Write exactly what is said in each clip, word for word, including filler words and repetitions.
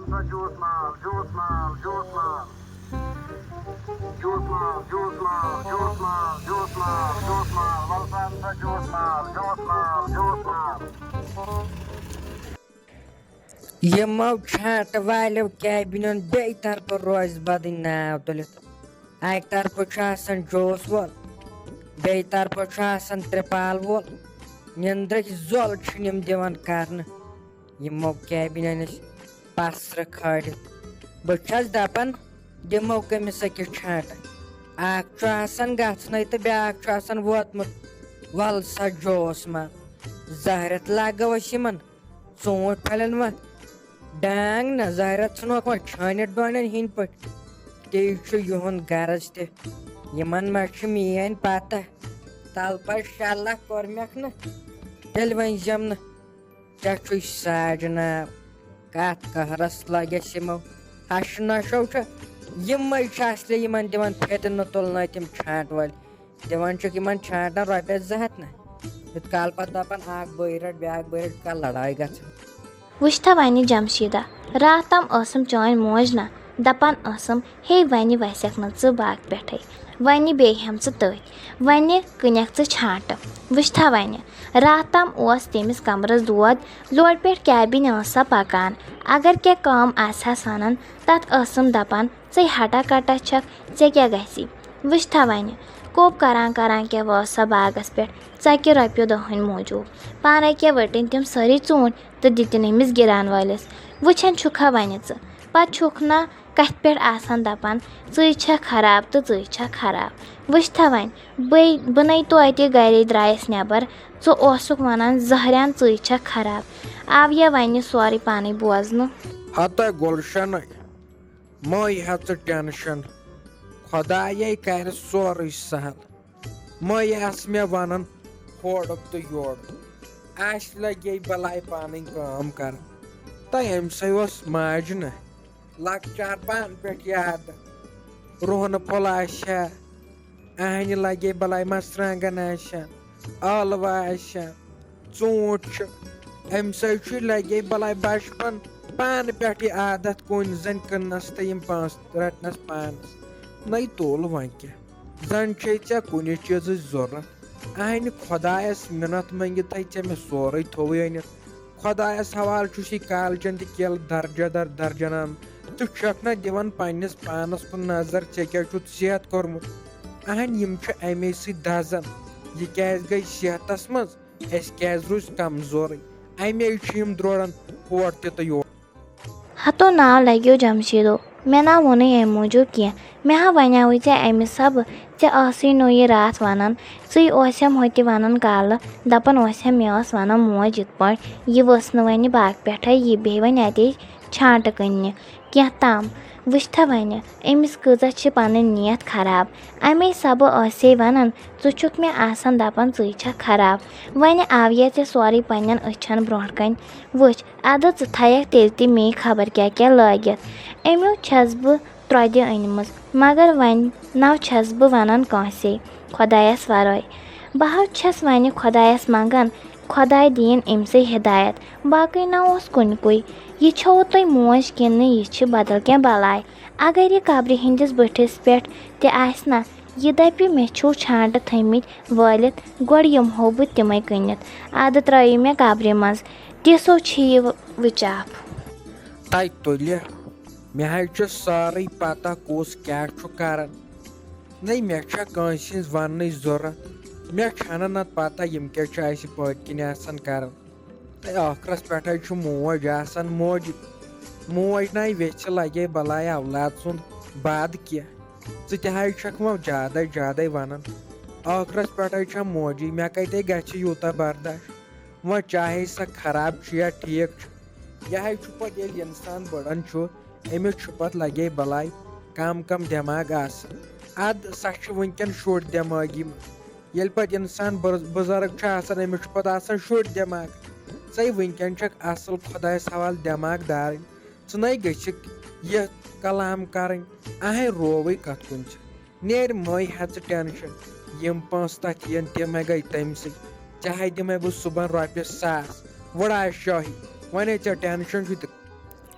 Juice مال، juice مال، juice مال۔ جوس مال، جوس مال، جوس مال، جوس مال، جوس مال، وَلہٕ سا اَن سا جوس مال، جوس مال، جوس مال۔ یِمو چھانٹہٕ والیو کیبنن بیٚیہِ طرفہٕ روزِ بدٕنۍ ناو تُلِتھ۔ اَکہِ طرفہٕ چھُ آسان جوس وول، بیٚیہِ طرفہٕ چھُ آسان ترٛپال وول۔ نِندرٕکۍ زۄل چھِنہٕ یِم دِوان کرنہٕ۔ یِمو کیبنن أسۍ پسرٕ کھٲلِتھ۔ بہٕ چھَس دَپان، دِمو کٔمِس أکِس چھانٹہٕ۔ اَکھ چھُ آسان گژھنَے تہٕ بیٛاکھ چھُ آسان ووتمُت۔ وَلہٕ سا جوس ما زہرٮ۪تھ لگو أسۍ یِمن۔ ژوٗنٛٹھۍ پھلٮ۪ن ما ڈانٛگ نہ زہرٮ۪تھ ژھٕنوکھ وۄنۍ چھٲنِتھ ڈۄنٮ۪ن ہِنٛدۍ پٲٹھۍ۔ تی چھُ یِہُنٛد غرض تہِ۔ یِمن ما چھِ میٛٲنۍ پتہ۔ تَلہٕ پَتہٕ شےٚ لَچھ کوٚر مےٚ نہٕ۔ تیٚلہِ ؤنۍ زٮ۪م نہٕ۔ ژےٚ چھُے ساجنا کتھ قہرس لگٮ۪س یِمو۔ ہشہِ نشو چھُ۔ یِمے چھِ اصلی یِمن دِوان پھیتہِ نہٕ تُلنَے تِم چھانٹہٕ وٲلۍ۔ دِوان چھِکھ یِمن چھانٹن رۄپیس زٕ ہتھ نہ۔ یوٗت کال پتہٕ دپان اکھ بٲے رٹ، بیاکھ بٲے رٹ، یوٗت کال لڑایہِ گژھان۔ وٕچھتھا وَنہِ جمشیٖدہ، راتھ تام ٲسٕم چٲنۍ موج نہ دَپان ٲسٕم، ہے وَنہِ وَسٮ۪کھ نہٕ ژٕ باغ پٮ۪ٹھَے، وَنہِ بیٚیہِ ہٮ۪م ژٕ تٔتھۍ، وَنہِ کٕنٮ۪کھ ژٕ چھانٛٹہٕ۔ وٕچھتھا وَنہِ، راتھ تام اوس تٔمِس کمرَس دود، لورِ پٮ۪ٹھ کیبِن ٲس سۄ پَکان۔ اگر کینٛہہ کٲم آسہِ ہا سَنان، تَتھ ٲسٕم دَپان، ژٕے ہَٹا کَٹا چھَکھ، ژےٚ کیٛاہ گژھی؟ وٕچھتھا وَنہِ، کوٚپ کَران کَران کیٛاہ وٲژ سۄ باغَس پٮ۪ٹھ، ژَکہِ رۄپیہِ دَہَن موٗجوٗب۔ پانَے کیٛاہ ؤٹِنۍ تِم سٲری ژوٗنٛٹھۍ تہٕ دِتِن أمِس گِران وٲلِس۔ وٕچھان چھُکھا وَنہِ ژٕ؟ پَتہٕ چھُکھ نہ کَتھِ پٮ۪ٹھ آسان دَپان، ژٕے چھَکھ خراب تہٕ ژٕے چھَکھ خراب۔ وٕچھتھا وۄنۍ، بٔے، بہٕ نَے توتہِ گَرے درٛایَس نٮ۪بَر، ژٕ اوسُکھ وَنان زہرٮ۪ن ژٕے چھَکھ خراب۔ آو یا وَنہِ سورُے پانَے بوزنہٕ۔ ہتا گُلشَنٕے، مَے ہےٚ ژٕ ٹٮ۪نشَن، خۄدایَے کَرِ سورُے سہل۔ مَے آس مےٚ وَنان ہورُک تہٕ یورُک۔ اَسہِ لَگے بَلاے پانَے کٲم کَرٕنۍ۔ تہٕ أمۍ سٕے اوس ماجہِ نہٕ لۄکچار پانہٕ پٮ۪ٹھ یاد۔ رُہنہٕ پھوٚل آسہِ ہا، اَہَنہِ لَگے بَلاے مَرژٕوانٛگَن آسہِ ہا، ٲلوٕ آسہِ ہا، ژوٗنٛٹھۍ چھِ۔ أمۍ سٕے چھُ لَگے بَلاے بَچپَن پانہٕ پٮ۪ٹھٕے عادت کُنۍ زَنہِ کٕننَس تہٕ یِم پونٛسہٕ رَٹنَس پانَس۔ نَے تُل وۄنۍ کیٛاہ؟ زَن چھے ژےٚ کُنہِ چیٖزٕچ ضوٚرَتھ۔ اَہَنہِ خۄدایَس مِنَتھ مٔنٛگِتھ تھَے ژےٚ مےٚ سورُے تھوٚوُے أنِتھ۔ خۄدایَس حوالہٕ چھُس یہِ کالچَن تہِ کیلہٕ درجہ در درجنام۔ ژٕ چھَکھ نہ دِوان پنٛنِس پانَس کُن نظر، ژےٚ کیٛاہ چھُتھ صحت کوٚرمُت؟ اَہَنہِ یِم چھِ اَمے سۭتۍ دَزان۔ یہِ کیٛازِ گٔے صحتَس منٛز؟ أسۍ کیٛازِ روٗزۍ کمزورٕے؟ اَمے چھِ یِم درٛوڈان ہور تہِ تہٕ یور۔ ہتو ناو لگیو جمشیدو، مےٚ نا ووٚنُے اَمہِ موٗجوٗب کینٛہہ۔ مےٚ ہا وَنیٛاوُے ژےٚ اَمہِ سبہٕ، ژےٚ ٲسٕے نو یہِ راتھ وَنان، ژٕے اوسٮ۪م ہوٚتہِ وَنان کالہٕ، دَپان اوسٮ۪م مےٚ ٲس وَنان موج یِتھ پٲٹھۍ، یہِ ؤژھ نہٕ وَنہِ باغہٕ پٮ۪ٹھَے، یہِ بیٚہہِ وَنہِ اَتے چھانٛٹہٕ کٕننہِ کینٛہہ تام۔ وٕچھتھا وَنہِ، أمِس کۭژاہ چھِ پَنٕنۍ نیت خراب۔ اَمے سبہٕ ٲسے وَنان، ژٕ چھُکھ مےٚ آسان دَپان ژٕے چھَکھ خراب۔ وَنہِ آویا ژےٚ سورُے پنٛنٮ۪ن أچھَن برٛونٛٹھ کَنۍ؟ وٕچھ، اَدٕ ژٕ تھایَکھ تیٚلہِ تہِ مے خبر کیٛاہ کیٛاہ لٲگِتھ۔ أمیو چھَس بہٕ ترٛۄدِ أنۍمٕژ، مگر وۄنۍ نَو چھَس بہٕ وَنان کٲنٛسے خۄدایَس وَرٲے۔ بہٕ حظ چھَس وَنہِ خۄدایَس منٛگان، خۄداے دِیِن أمۍ سٕے ہدایت، باقٕے نہ اوس کُنہِ کُے۔ یہِ چھَوٕ تۄہہِ موج کِنہٕ یہِ چھِ بدل کینٛہہ بَلاے؟ اگر یہِ قبرِ ہِنٛدِس بٔٹھِس پٮ۪ٹھ تہِ آسہِ نہ، یہِ دَپہِ، مےٚ چھِو چھانٛٹہٕ تھٲمٕتۍ وٲلِتھ، گۄڈٕ یِمہو بہٕ تِمَے کٕنِتھ۔ اَدٕ ترٛٲیِو مےٚ قبرِ منٛز، تِژھو چھِ یہِ وٕچاپھ۔ تَتہِ تُلہِ، مےٚ حظ چھُ سٲرٕے پَتہ کُس کیٛاہ چھُ کَران۔ نَے، مےٚ چھےٚ کٲنٛسہِ ہِنٛز وَننٕچ ضوٚرَتھ، مےٚ چھَنہٕ نَتہٕ پَتہ یِم کیٛاہ چھِ اَسہِ پٔتۍ کِنۍ آسان کَران۔ تہٕ ٲخرَس پٮ۪ٹھَے چھُ موج آسان موجی۔ موج نَے ویٚژھِ لَگے بَلاے اولاد سُنٛد بعد کینٛہہ۔ ژٕ تہِ حظ چھَکھ وۄنۍ زیادَے زیادَے وَنان۔ ٲخرَس پٮ۪ٹھَے چھےٚ موجی، مےٚ کَتہِ گژھِ یوٗتاہ برداش؟ وۄنۍ چاہے سۄ خراب چھِ یا ٹھیٖک چھُ، یہِ حظ چھُ پَتہٕ ییٚلہِ اِنسان بٔڑَن چھُ، أمِس چھُ پَتہٕ لَگے بَلاے کَم کَم دٮ۪ماغ آسان۔ اَدٕ سۄ چھِ وٕنۍکٮ۪ن شُر دٮ۪مٲغی منٛز۔ ییٚلہِ پَتہٕ اِنسان بُر-، بُزرٕگ چھُ آسان، أمِس چھُ پَتہٕ آسان شُر دٮ۪ماغ۔ ژَے وٕنۍکٮ۪ن چھَکھ اَصٕل خۄدایَس حوالہٕ دٮ۪ماغ دارٕنۍ۔ ژٕ نَے گٔژھِکھ یہِ کلام کَرٕنۍ، اَہَے رووٕے کَتھ کُن ژٕ۔ نیرِ مَے ہٮ۪ژٕ ٹٮ۪نشَن، یِم پونٛسہٕ تَتھ یِن تِمَے گٔے تٔمۍ سٕے۔ ژےٚ ہَے دِمَے بہٕ صُبحَن رۄپیَس ساس، وٕڑا شٲہی، وَنے ژےٚ ٹٮ۪نشَن چھُے تہٕ۔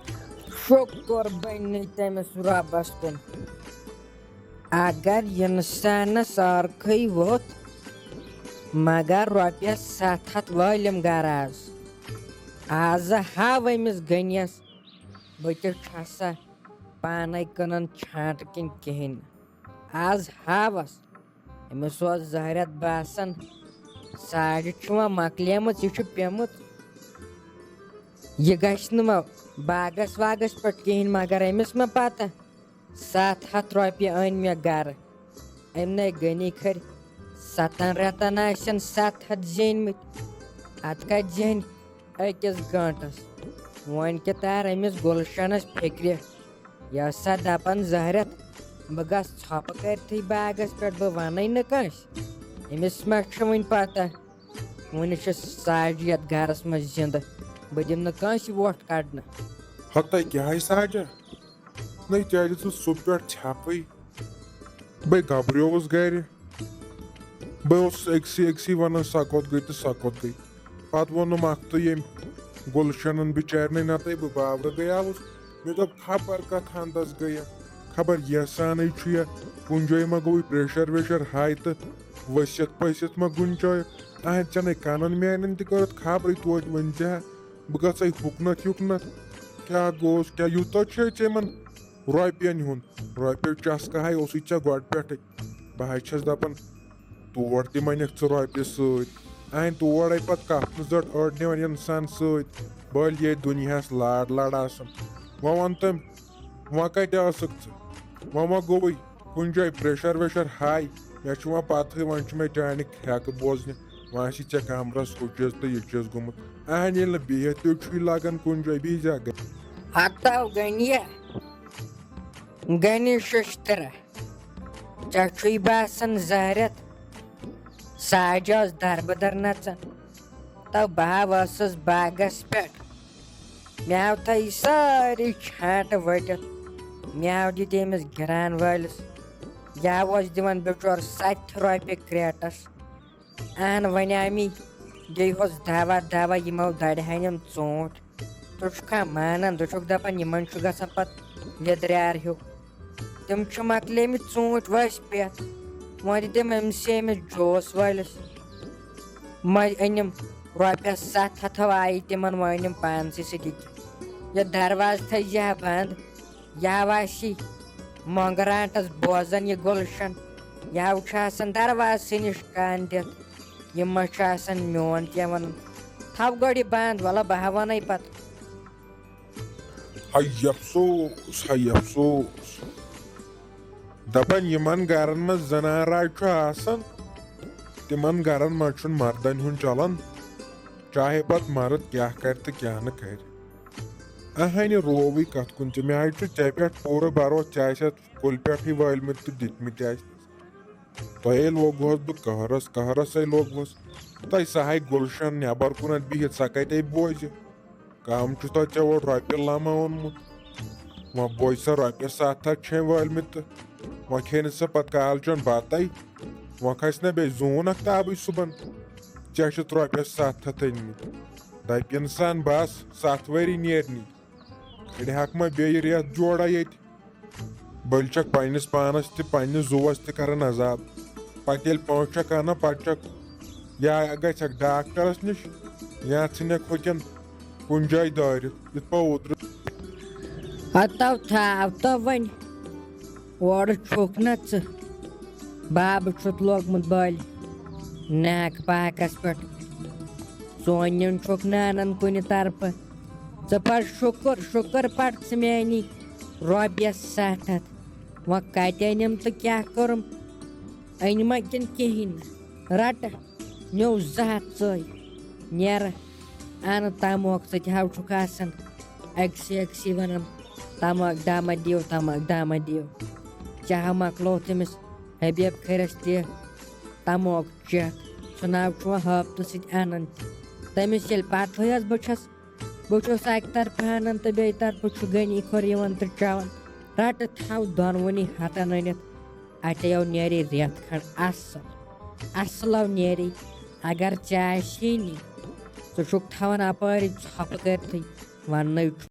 شُکُر بنہِ تٔمِس رۄبَس کُن۔ اگر اِنسانَس ٲرکھٕے ووٚتھ، مگر رۄپیَس ستھ ہَتھ وٲلِم گَرٕ آز۔ آزٕ ہاو أمِس غنیَس، بہٕ تہِ چھَسا پانَے کٕنان چھانٛٹہٕ کِنۍ کِہیٖنۍ۔ آز ہاوَس، أمِس اوس زہرٮ۪تھ باسان، ساڑِ چھِ وۄنۍ مۄکلیمٕژ، یہِ چھُ پیوٚمُت۔ یہِ گژھِ نہٕ وۄنۍ باغس واغس پٮ۪ٹھ کِہیٖنۍ، مگر أمِس ما پتہ، ستھ ہتھ رۄپیہِ أنۍ مےٚ گرٕ۔ أمۍ نے غنی کھٔرۍ ستن رٮ۪تن آسن ستھ ہتھ زیٖنۍ مٕتۍ۔ اتھ کتہِ زینہِ أکِس گٲنٹس؟ وۄنۍ کہِ تار أمِس گُلشنس فِکرِ۔ یہِ سا دپان زہرٮ۪تھ، بہٕ گژھ ژھۄپہٕ کٔرتھٕے باغس پٮ۪ٹھ، بہٕ ونَے نہٕ کٲنٛسہِ۔ أمِس ما چھِ وٕنہِ پتہ؟ وٕنہِ چھِ ساڑِ یتھ گرس منٛز زندٕ، بہٕ دِمہٕ نہٕ کٲنٛسہِ وۄٹھ کڑنہٕ۔ ہتا کیٛاہ ہے ساڑِ؟ نَے ژےٚ دِژٕتھ سُہ پٮ۪ٹھ ژھٮ۪پٕے۔ بے گبریووُس گرِ۔ بہٕ اوسُس أکسٕے أکسٕے ونان، سۄ کوٚت گٔے تہٕ سۄ کوٚت گٔے۔ پتہٕ ووٚنُم اکھ تہٕ ییٚمۍ گُلشنن بِچارنٕے، نتہٕ بہٕ باورٕ گٔیاوُس۔ مےٚ دوٚپ، خبر کتھ ہندس گٔیہ، خبر یژھانٕے چھُ یا کُنہِ جایہِ ما گوٚوُے pressure ویشر high تہٕ ؤسِتھ پٔسِتھ ما گُنچایہِ۔ اہن، ژےٚ نے کنن میانٮ۪ن تہِ کٔرٕتھ خبرٕے توتہِ وۄنۍ ژےٚ۔ بہٕ گژھے ہُکنتھ یُکنتھ۔ کیٛاہ گوٚوس، کیٛاہ یوٗتاہ چھے ژےٚ یِمن رۄپین ہُنٛد؟ رۄپیو چسکہٕ ہاے اوسُے ژےٚ گۄڈٕ پٮ۪ٹھے۔ بہٕ حظ چھَس دَپان، تور تہِ مَنِکھ ژٕ رۄپیہِ سۭتۍ۔ اَہَن تورے پَتہٕ کَتھ نہٕ زٔٹ أڑ نِوان اِنسان سۭتۍ۔ بٔلۍ ییٚتہِ دُنیاہَس لاڑ لاڑ آسان۔ وۄنۍ وَن تٔمۍ، وۄنۍ کَتہِ ٲسٕکھ ژٕ؟ وۄنۍ ما گوٚوُے کُنہِ جایہِ pressure ویشر high؟ مےٚ چھُ وۄنۍ پَتہٕے، وۄنۍ چھُ مےٚ چانہِ کھرٛٮ۪کہٕ بوزنہِ۔ وۄنۍ آسی ژےٚ کَمرَس ہُہ چیٖز تہٕ یہِ چیٖز گوٚمُت۔ اَہَن ییٚلہِ نہٕ بِہِتھ تہِ چھُے لَگان کُنہِ جایہِ، بِہزِ ہا گَرِ۔ ہتو غنیہ، غنی ششترہ۔ ژےٚ چھُے باسان زہرٮ۪تھ ساجہِ ٲس دربٕدر نژان؟ تو بہٕ ہا ٲسٕس باغس پٮ۪ٹھ، مےٚ ہاو تھٲے سٲری چھانٹہٕ ؤٹِتھ، مےٚ ہاو دِتۍ أمِس گِران وٲلِس، یا اوس دِوان بِچور ستہِ رۄپیہِ کریٹس۔ اہن، وۄنۍ آمی گٔے ہوس دوا دوا، یِمو دَرِ ہَنٮ۪م ژوٗنٛٹھۍ۔ ژٕ چھُکھا مانان؟ ژٕ چھُکھ دَپان، یِمَن چھُ گژھان پَتہٕ لیٚدریٛار ہیوٗ۔ تِم چھِ مۄکلیمٕتۍ ژوٗنٛٹھۍ ؤسۍ پٮ۪تھ۔ وۄنۍ دِتِم أمۍ سٕے أمِس جوس وٲلِس۔ مَے أنِم رۄپیَس ستھ ہَتھ ہَو آیہِ تِمَن، وۄنۍ أنِم پانسٕے سۭتۍ یہِ کہِ۔ یہِ دروازٕ تھٲیزِ ہا بنٛد۔ یا آسی مۄنٛگرانٹس بوزان یہِ گُلشن، یا چھُ آسان دروازسٕے نِش کان دِتھ۔ یِم ما چھِ آسان میون کینٛہہ وَنان؟ تھاو گۄڈٕ یہِ بنٛد، وَلہٕ بہٕ ہا وَنَے پَتہٕ۔ ہَے افسوس، ہَے افسوس۔ دَپان یِمَن گَرَن منٛز زَنان راج چھُ آسان، تِمَن گَرَن منٛز چھُنہٕ مَردَن ہُنٛد چَلان، چاہے پَتہٕ مَرٕد کیٛاہ کَرِ تہٕ کیٛاہ نہٕ کَرِ۔ اہنہِ رووٕے کتھ کُن تہِ، مےٚ حظ چھُ ژےٚ پٮ۪ٹھ پوٗرٕ بھروسہٕ، ژےٚ آسہِ اتھ کُلۍ پٮ۪ٹھٕے وٲلمٕتۍ تہٕ دِتمٕتۍ آسہِ۔ تۄہے لوگہوس بہٕ قہرس، قہرسے لوگہوس۔ تۄہہِ سۄ ہاے گُلشن نٮ۪بر کُنتھ بِہِتھ، سۄ کتے بوزِ؟ کم چھُ تۄہہِ ژےٚ اورٕ رۄپیہِ لمہ اوٚنمُت؟ وۄنۍ بوزِ سۄ رۄپیس ستھ ہتھ چھے وٲلمٕتۍ تہٕ وۄنۍ کھیٚیہِ نہٕ سۄ پتہٕ کالچن بتے۔ وۄنۍ کھسہِ نہ بیٚیہِ زوٗن اکھ تابٕے صُبحن۔ ژےٚ چھُتھ رۄپیس ستھ ہتھ أنمٕتۍ۔ دَپہِ اِنسان، بَس، سَتھ ؤری نیرنی۔ أڑۍ ہاکہٕ ما بیٚیہِ رٮ۪تھ جوڑا ییٚتہِ۔ بٔلۍ چھَکھ پنٛنِس پانَس تہِ، پنٛنِس زُوَس تہِ کران عذاب۔ پَتہٕ ییٚلہِ پونٛسہٕ چھَکھ اَنان، پَتہٕ چھَکھ یا گژھکھ ڈاکٹرَس نِش، یا ژھٕنکھ ہُتٮ۪ن کُنہِ جایہِ دٲرِتھ، یِتھ پٲٹھۍ اوترٕ۔ ہتو تھاو تو وۄنۍ۔ اورٕ چھُکھ نہ ژٕ، بابہٕ چھُتھ لوگمُت بٔلۍ ناکہٕ پاکس پٮ۪ٹھ۔ ژونٮ۪ن چھُکھ نہٕ انان کُنہِ طرفہٕ۔ ژٕ پر شُکر، شُکر پر ژٕ میٛانی رۄپیس ستھ ہتھ۔ وۄنۍ کتہِ أنِم تہٕ کیٛاہ کوٚرُم؟ أنۍ ما کِنہٕ کِہیٖنۍ نہٕ؟ رٹہٕ۔ نیوٗ زٕ ہتھ ژٕے، نیرٕ اَنہٕ تَموکھ ژٕ تہِ ہاو چھُکھ آسان أکسٕے أکسٕے وَنان، "تَموکھ دامہ دِیِو، تَموکھ دامہ دِیِو۔" ژےٚ ہا مۄکلوو تٔمِس حبیب کھٔرِس تہِ تَموکھ چٮ۪تھ، سُہ ناو چھُ وۄنۍ ہٲبتہٕ سۭتۍ اَنان تہِ۔ تٔمِس ییٚلہِ پَتہٕ ہٕے ٲس، بہٕ چھَس بہٕ چھُس اَکہِ طرفہٕ اَنان تہٕ بیٚیہِ طرفہٕ چھُ غنی کھوٚر یِوان تہٕ چٮ۪وان۔ رَٹہٕ تھاو دۄنوٕنی ہَتَن أنِتھ، اَتٮ۪یو نیرِ رٮ۪تھ کھنٛڈ اَصٕل۔ اَصٕلو نیرِ، اگر ژےٚ آسی نہٕ، ژٕ چھُکھ تھاوان اَپٲری ژھۄپہٕ کٔرتھٕے، وَننَے چھُ۔